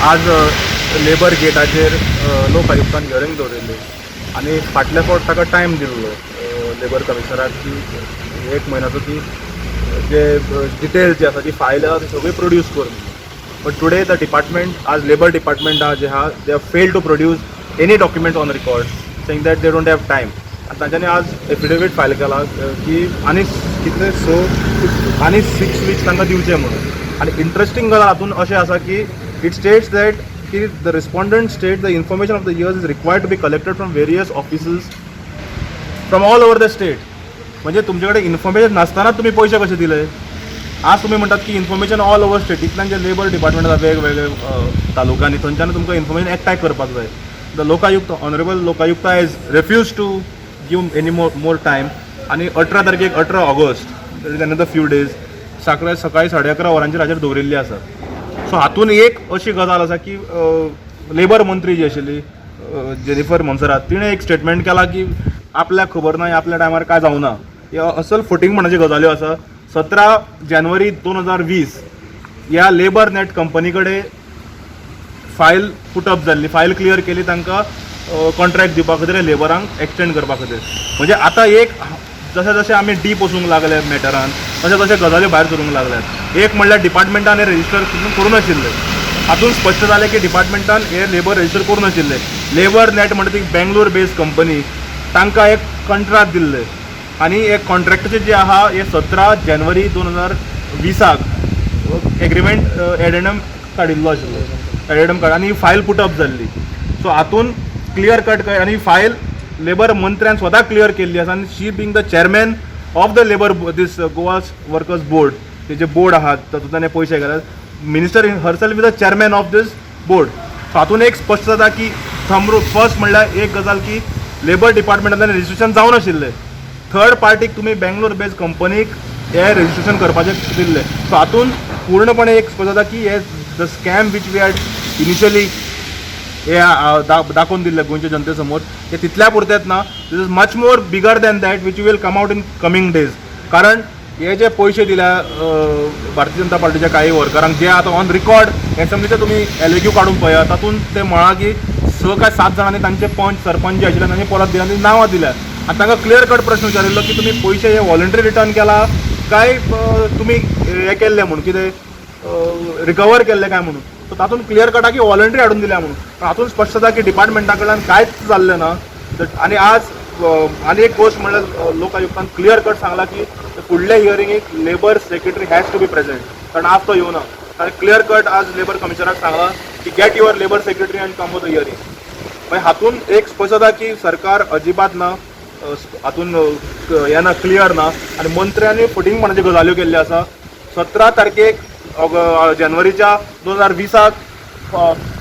आज लेबर गेटाचेर लोक आयुक्तान हियरींग दवरिल्ली आनी फाटल्या फावट ताका टायम दिल्लो लेबर कमिशनराक की एक म्हयन्याचो की जे डिटेल्स जे आसा, जी फायल आसा, ती सगळी प्रोड्यूस कर म्हणून. बट टुडे the department, आज लेबर डिपार्टमेंट आहा जे आहा, they have failed to produce any documents on record, saying that they don't have time. आनी तांच्यांनी आज एफिडेवीट फायल केला की आनी कितले स आनी 6 वीक्स तांकां दिवचे म्हणून. आनी इंट्रस्टींग गजाल हातून अशें आसा की it states that की the respondent state the information of the years is required to be collected from various offices from all over the state. म्हणजे तुमचे कडेन इन्फॉर्मेशन नासतना तुमी पयशे कशे दिले? आज तुमी म्हणटात की इन्फॉर्मेशन ऑल ओवर स्टेटींतल्यान जे लेबर डिपार्टमेंट आसा वेगवेगळे तालुक्यांनी, थंयच्यान तुमकां इन्फॉर्मेशन एकठांय करपाक जाय. The Lokayukta, honourable Lokayukta, has refused to give any more time. आनी 18 तारखेक, 18 August, another few days, सकाळी सकाळी 11:30 वरांचेर हाजेर दवरिल्ली आसा. सो हातून एक अशी गजाल आसा की लेबर मंत्री जी आशिल्ली जेनिफर मोन्सेरात, तिणें एक स्टेटमेंट केला की आपल्याक खबर ना, आपल्या टायमार काय जावना. हे असल फटींगपणाच्यो गजाल्यो आसा. 17 जानेवारी 2020 ह्या लेबर नॅट कंपनी कडेन फायल पुटअप जाल्ली, फायल क्लियर केली तांकां कॉन्ट्रॅक्ट दिवपा खातीर, लेबरांक एक्सटेंड करपा खातीर. म्हणजे आतां एक जशें जशें आमी डीप वचूंक लागले मॅटरान, तशें तशें गजाली भायर सरूंक लागल्यात. एक म्हणल्यार डिपार्टमेंटान हे रजिस्टर करूं नाशिल्लें. हातून स्पश्ट जालें की डिपार्टमेंटान हे लेबर रजिस्टर करूं नाशिल्लें. लेबर नॅट म्हणटा ती बेंगलोर बेस्ड कंपनी, तांकां एक कंट्राक्ट दिल्लें आनी एक कॉन्ट्रॅक्टाचें जें आहा हे 17 जानेवारी 2020 एग्रीमेंट एडेंडम काडिल्लो आशिल्लो. एडेंडम काड आनी फायल पुटअप जाल्ली. सो हातून क्लियर कट आनी फायल लेबर मंत्र्यान स्वता क्लियर केल्ली आसा. आनी she being the chairman of the labour, this Goa workers board, ते जे बोर्ड आहात तातूंतल्यान हे पयशे घालात, minister herself is the chairman of this board. So हातून एक स्पश्ट जाता की थंब फर्स्ट म्हणल्यार एक गजाल की लेबर डिपार्टमेंटांतल्यान रजिस्ट्रेशन जावनाशिल्लें. थर्ड पार्टीक तुमी बेंगलोर बेस्ड कंपनीक हे रजिस्ट्रेशन करपाचें दिल्लें. सो हातून पूर्णपणे एक स्पश्ट जाता की हे the scam which we had initially हे दाखोवन दिल्लें गोंयच्या जनते समोर, ते तितल्या पुरतेच ना. This is much more bigger than that, which will come out in coming days. कारण हे जे पयशे दिल्या भारतीय जनता पार्टीच्या काही वर्करांक, जे आतां ऑन रिकॉर्ड एसेंब्लीचे तुमी एलएक्यू काडून पळयात, तातूंत ते म्हळां की स काय सात जाणांनी तांचे पंच सरपंच जे आशिल्ले तांणी परत दिला आनी नांवां दिल्या. आनी तांकां क्लियर कट प्रश्न विचारिल्लो की तुमी पयशे हे व्हॉलंटरी रिटर्न केला काय तुमी हे केल्ले म्हणून, कितें रिकवर केल्ले काय म्हणून. सो तातूंत क्लियर कट की व्हॉलंटरी हाडून दिल्या म्हणून. पण हातूंत स्पश्ट जाता की डिपार्टमेंटा कडल्यान कांयच जाल्लें ना. आनी आज आनी एक गोश्ट म्हणल्यार लोक आयुक्तान क्लियर कट सांगला की फुडल्या हियरिंगेक labour secretary has to be present. कारण आज तो येवना. कारण क्लियर कट आज लेबर कमिशनराक सांगला की get your labour secretary and come for the hearing. मागीर हातून एक स्पश्ट जाता की सरकार अजिबात ना हातून हें ना, क्लियर ना. आनी मंत्र्यांनी फटींगपणाच्यो गजाल्यो केल्ल्यो आसा. 17 तारखेक जानेवारीच्या 2020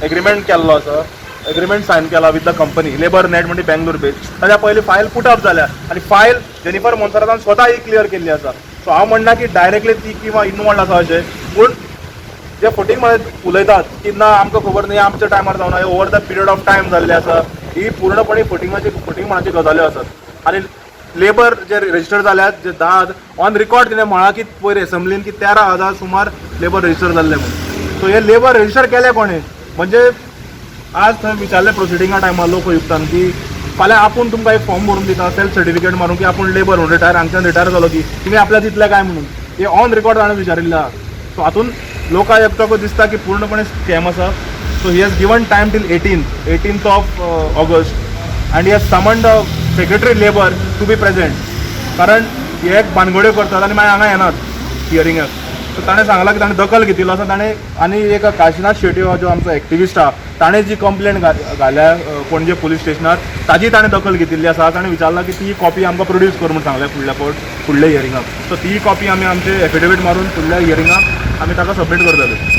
एग्रीमेंट केल्लो आसा, एग्रीमेंट सायन केला with the company labour net म्हणजे बेंगलोर बेस्ड. ताच्या पयलीं फायल पुटअप जाल्या आनी फायल जेनिफर मोन्सेरातान स्वता ही क्लियर केल्ली आसा. सो हांव म्हणना की डायरेक्टली ती किंवा इनवॉल्ड आसा अशें, पूण जे फटींग म्हणत उलयतात की ना, आमकां खबर न्ही, आमच्या टायमार जावना, over the period of time जाल्ले आसा, ही पूर्णपणे फटींगाची फटींगपणाची गजाल्यो आसात. आनी लेबर जे रजिस्टर जाल्यात जे 10, ऑन रिकॉर्ड तिणें म्हळां की पयर एसेंब्लीन की 13,000 सुमार लेबर रजिस्टर जाल्ले म्हणून. सो हे लेबर रजिस्टर केले कोणें? म्हणजे आज थंय विचारलें प्रोसिडिंगा टायमार लोक आयुक्तान की फाल्यां आपूण तुमकां एक फॉर्म भरून दिता सेल्फ सर्टिफिकेट मारून की आपूण लेबर म्हणून रिटायर, हांगच्यान रिटायर जालो की तुमी आपल्या दितले काय म्हणून. हे ऑन रिकॉर्ड ताणें विचारिल्लें आहा. सो हातून लोकायुक्ताक दिसता की पूर्णपणे स्कॅम आसा. So he has given time till 18th of August and he has summoned the secretary labour to be present. कारण हे एक भानगड्यो करतात आनी मागीर हांगा येनात हियरिंगाक. सो ताणें सांगलां की ताणें दखल घेतिल्लो आसा ताणें. आनी एक काशिनाथ शेट्यो जो आमचो एक्टिविस्ट आहा, ताणें जी कंप्लेन घाल्या पणजे पुलीस स्टेशनार, ताजी ताणें दखल घेतिल्ली आसा. ताणें विचारलां की ती कॉपी आमकां प्रोड्यूस कर म्हूण सांगलें फुडल्या फावट फुडल्या हियरिंगाक. सो ती कॉपी आमी आमचे एफिडेवीट मारून फुडल्या हियरिंगाक आमी ताका सबमीट करतले.